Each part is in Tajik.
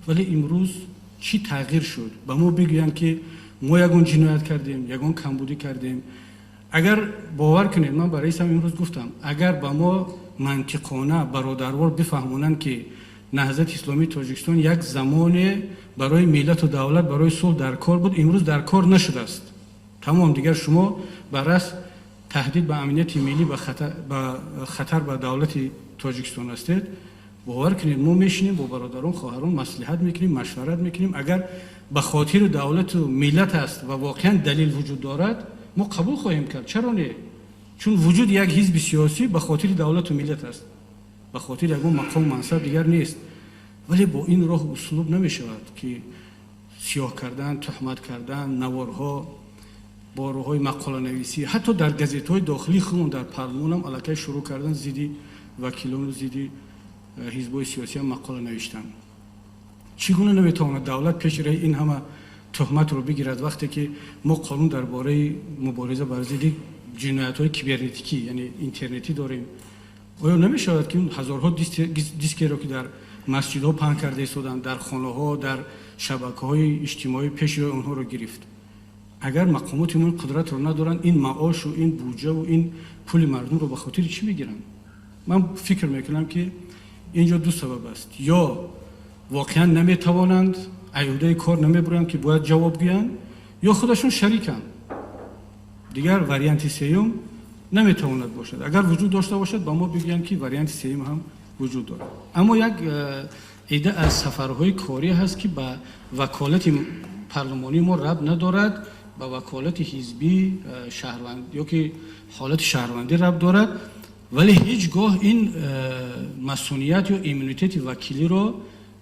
Вале имрӯз чӣ тағйир шуд? Ба мо бигӯянд, ки мо ягон ҷиноят кардем, ягон камбудӣ кардем. Агар бовар кунед, ман ба раисам имрӯз гуфтам, агар ба мо мантиқона, бародарвор бифаҳмонанд, ки Наҳзати Исломии Тоҷикистон як замоне барои миллату давлат, барои сулҳ дар кор буд, имрӯз дар кор нашудааст, тамом, дигар шумо бар рас таҳдид ба амнияти миллӣ, ба хатар ба давлати Тоҷикистон ҳастед, бовар кунед, мо мешинем, бо бародарон, хоҳарон маслиҳат мекунем, машварат мекунем. Агар ба хотири давлату миллат аст ва воқеан далел вуҷуд дорад, мо қабул хоҳем кард. Чаро не? Чун вуҷуди як ҳизби сиёсӣ ба хотири давлату миллат аст, ба хотири ягон мақому мансаб дигар нест. Вале бо ин роҳу услуб намешавад, ки сиёҳ кардан, туҳмат кардан, наворҳо бо роҳҳои мақоланависӣ, ҳатто дар газетҳои дохилии худмон, дар парлумонам аллакай шурӯъ кардан, зидди вакилону зидди ҳизбҳои сиёсиам мақола навиштан. Чӣ гуна наметавонад давлат пеши раи ин ҳама туҳматро бигирад, вақте ки мо қонун дар бораи мубориза бар зидди ҷиноятҳои кибернетикӣ, яъне интернетӣ, дорем? Оё намешавад, ки ҳазорҳо дискеро, ки дар масҷидҳо паҳн карда истоданд, дар хонаҳо, дар шабакаҳои иҷтимоӣ, пеши роҳи онҳоро гирифт? Агар мақомоти мо ин қудратро надоранд, ин маошу ин буҷаву ин пули мардумро ба хотири чӣ мегиранд? Ман фикр мекунам, ки ин ҷо ду сабаб аст: ё воқеан наметавонанд, аз уҳдаи кор намебароянд, ки бояд ҷавоб гӯянд, ё худашон шариканд. Дигар варианти сеюм наметавонад бошад. Агар вуҷуд дошта бошад, ба мо бигӯянд, ки варианти сеюм ҳам вуҷуд дорад. Аммо як идда аз сафарҳои корӣ ҳаст, ки ба ваколати парлумонии мо рабт надорад, ба ваколати ҳизбӣ, шаҳрванд ё ки ҳолати шаҳрвандӣ рабт дорад, вале ҳеҷ гоҳ ин масуният ё иммунитети вакилиро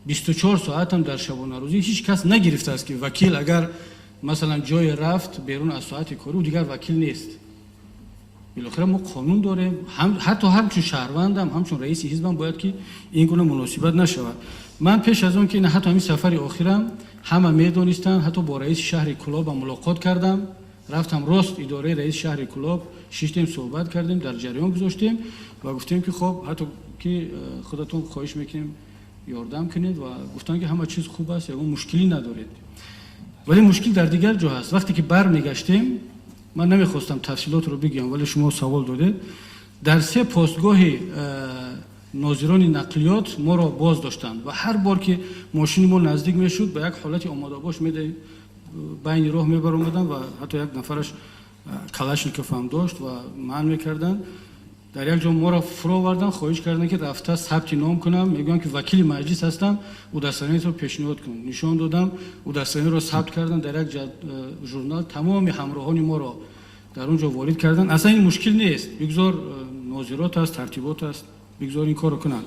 24 соатам дар шабонарӯзӣ ҳеҷ кас нагирифтааст, ки вакил агар, масалан, ҷое рафт берун аз соати корӣ, ӯ дигар вакил нест. Билохира мо қонун дорем. Ҳатто ҳамчун шаҳрвандам, ҳамчун раиси ҳизбам бояд, ки ин гуна муносибат нашавад. Ман пеш аз он ки ҳатто ҳамин сафари охирам, ҳама медонистанд, ҳатто бо раиси шаҳри Кӯлобам мулоқот кардам. Рафтам рост идораи раиси шаҳри Кӯлоб, шиштем, суҳбат кардем, дар ҷараён гузоштем ва гуфтем, ки хоб, ҳатто ки худатон хоҳиш мекунем, ёрдам кунед. Ва гуфтанд, ки ҳама чиз хуб аст, ягон мушкилӣ надоред. Вале мушкил дар дигар ҷо ҳаст. Вақте ки бармегаштем, ман намехостам тафсилотро бигӯям, вале шумо савол додед, дар се постгоҳи нозирони нақлиёт моро боз доштанд ва ҳар бор ки мошини мо наздик мешуд, ба як ҳолати омодабош байни роҳ мебаромаданд ва ҳатто як нафараш Калашников ҳам дошт ва манъ мекарданд. Дар як ҷо моро фуроварданд, хоҳиш карданд, ки рафта сабти ном кунам. Мегӯянд, ки вакили маҷлис ҳастам, удостоверениятро пешниҳод кун. Нишон додам, удостоверениро сабт карданд дар як журнал, тамоми ҳамроҳони моро дар он ҷо ворид карданд. Аслан ин мушкил нест, бигзор, нозирот аст, тартибот аст, бигзор ин корро кунанд.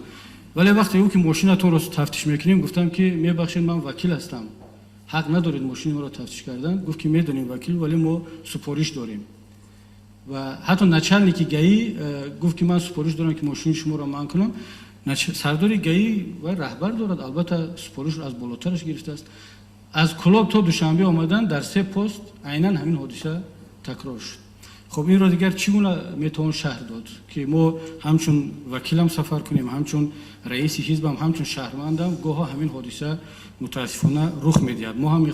Вале вақте ӯ ки мошинатонро тафтиш мекунем, гуфтам, ки мебахшед, ман вакил ҳастам, ҳақ надоред мошини моро тафтиш кардан. Гуфт, ки медонем вакил, вале мо супориш дорем. Ва ҳатто начальники ГАИ гуфт, ки ман супориш дорам, ки мошини шуморо манъ кунам. Сардори ГАИ ва раҳбар дорад, албатта, супоришро аз болотараш гирифтааст. Аз Кӯлоб то Душанбе омадан, дар се пост айнан ҳамин ҳодиса такрор шуд. Хоб, инро дигар чӣ гуна метавон шарҳ дод, ки мо ҳамчун вакилам сафар кунем, ҳамчун раиси ҳизбам, ҳамчун шаҳрвандам, гоҳо ҳамин ҳодиса, мутаассифона, рух медиҳад? Мо ҳам